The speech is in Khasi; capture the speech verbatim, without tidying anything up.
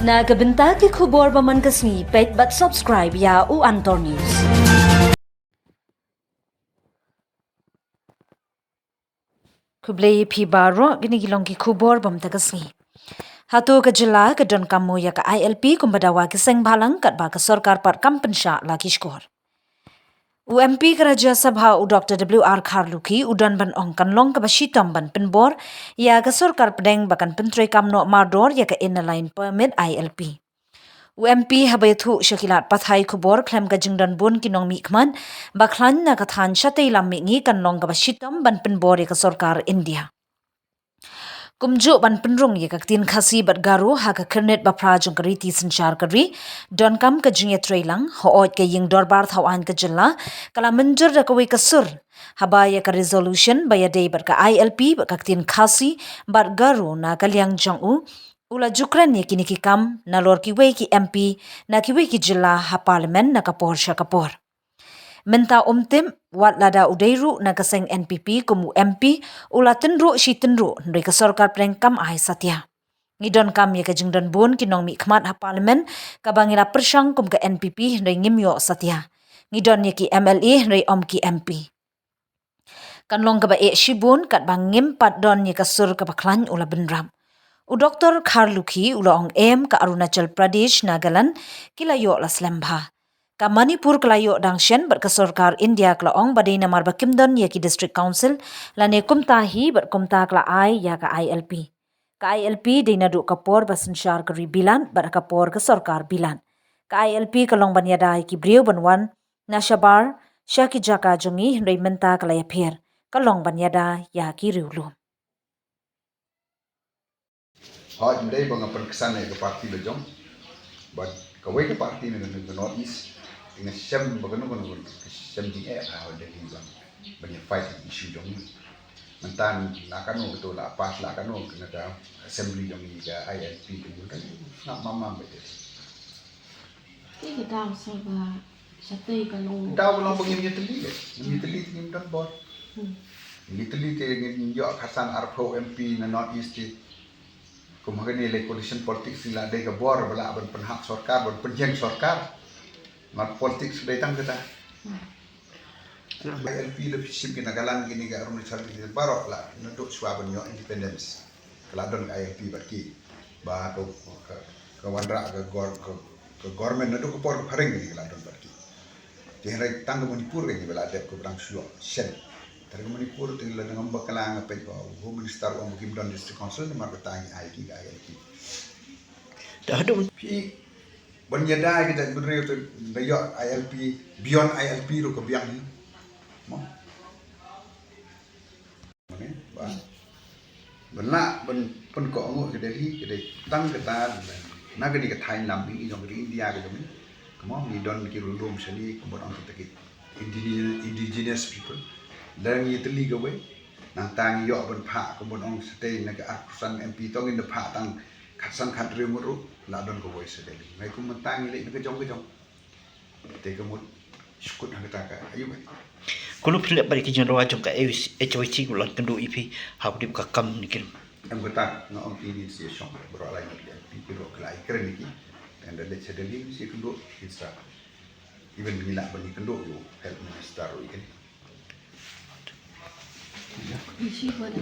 Na ka bynta ki khubor ba man ka sngi, peit bad subscribe ïa u Antor News. Khublei phi baroh, kine ki long ki khubor ba mynta ka sngi. Hato ka jylla ka donkam mo ïa ka I L P kumba dawa ki seng bhalang katba ka sorkar pat kam pynshah la ki shkor. U M P ka Rajya Sabha u Doctor W R Kharlukhi u don ban ong kan long kaba shitom ban pynbor ïa ka sorkar pdeng ba kan pyntreikam noh mardor ïa ka Inner Line Permit, I L P. U M P haba ïathuh sha ki lad pathai khubor khlem ka jingdon bun ki nongmihkhmat ba khlaiñ na ka thaiñ shatei lam mihngi kan long kaba shitom ban pynbor ïa ka sorkar India. Kumjuh ban pynrung ïa ka ktien Khasi bad Garo ha ka khyrnit ba phra jong ka riti synshar ka ri, donkam ka jingïatreilang, hooid ka ïing dorbar thawaiñ ka jylla ka la mynjur da kawei ka sur, haba ïa ka resolution ba ïadei bad ka I L P bad ka ktien Khasi bad Garo na ka liang jong u, u la ju kren ïa kine ki kam nalor kiwei ki M P na kiwei ki jylla ha Parliament na ka por sha ka por. Mynta um tip, wat lada u dei ruh na ka seng N P P kum u M P, u la tynruh shi tynruh, hynrei ka sorkar pdeng kam ai satia. Ngi donkam ïa ka jingdon bun ki nongmihkhmat ha Parliament kaba ngi la pyrshang kum ka N P P, hynrei ngim ïoh satia. Ngi don ïa ki M L A hynrei ym ki M P. Kan long kaba eh shibun katba ngim pat don ïa ka sur kaba khlaiñ, u la bynrap. U Doctor Kharlukhi u la ong em ka Arunachal Pradesh, Nagaland ki la ïoh la slem bha. Ka Manipur ka la ïoh dang shen bad ka sorkar India ka la ong ba dei namar ba kim don ïa ki District Council lane kumta hi bad kumta ka la ai ïa ka I L P. Ka I L P dei naduh ka por ba synshar ka ri bilat bad ka por ka sorkar bilat. Ka I L P ka long ban ïada ïa ki briew ban wan na shabar sha ki jaka jong ngi, hynrei mynta ka la ïapher, ka long ban ïada ïa ki riewlum. Hooid, ym dei ba nga pynksan ïa ka party la jong, bad kawei ka party na ka North East, te nga shem ba kano kano ka shem jingeh ha Delhi ban, ban ïa fight issue jong ngi. Mynta na kano kato la pass la kano ka na ka assembly jong ngi ka I L P ka jong ka, nga mam mam ba te. Te ka daw sa ba shatei ka long. Daw ka long ba ngim ïatylli le. Ngim ïatylli te ngim don bor. Hmm. Ngim ïatylli te ngin ïoh khatsan arphew M P na North East te. Kum ha kane le coalition politics ngi la dei ka bor ba lah ban pynhap sorkar, ban pynjeng sorkar. Mar politics dei tang kata. Hmm. I L P la phi shim ki Nagaland kine ka Arunachal kine baroh la naduh shuwa ban ïoh independence. Ka la don ka I L P bad ki. Ba ka, ka, ka wanrah ka gor-, ka, ka government naduh ka por ka phareng kine ka la don bad ki. Te hynrei tang ka Manipur kane ba la dep ka ba dang shu ïoh shen. Tang ka Manipur te la dang ym bakla, nga peit ba u Home Minister u ong ba kim don District Council namar kata ngi ai ki ka I L P. Da haduh phi ban ïada ïa ki jaitbynriew te da ïoh I L P, beyond I L P ruh ka biang hi. Mo. Mane, ba. Ban lah ban pynkohnguh ka Delhi, ka dei tang kata, na kane ka thaiñ lam mihngi jong ka ri India ka jong ngi. Kumno ngi don ki riewlum shane, kumno ong kita ki indigenous, indigenous people. Lada ngi tylli kawei, nangta ngi ïoh ban phah, kumno ong shatei na ka arphew san M P, to ngin da phah tang khatsan khathynriew ngut ruh, la don kawei sha Delhi. Hynrei kum mynta ngi leit na ka jong ka jong. Te ka mut shu kut ha kata ka aïu ka. Kumno phi leh bad ki jingdawa jong ka H Y C ba la kynduh ïa phi ha u dip ka kam ne ki? Em kata nga ong ki nin sha shong baroh lai ngut ïa phi, ki baroh ki la ïakren ïa ki. Te ynda leit sha Delhi sha kynduh kin sa. Even ngi lah ban ïakynduh ïa u Health Minister ruh ïa kane. Ïa shi kwan.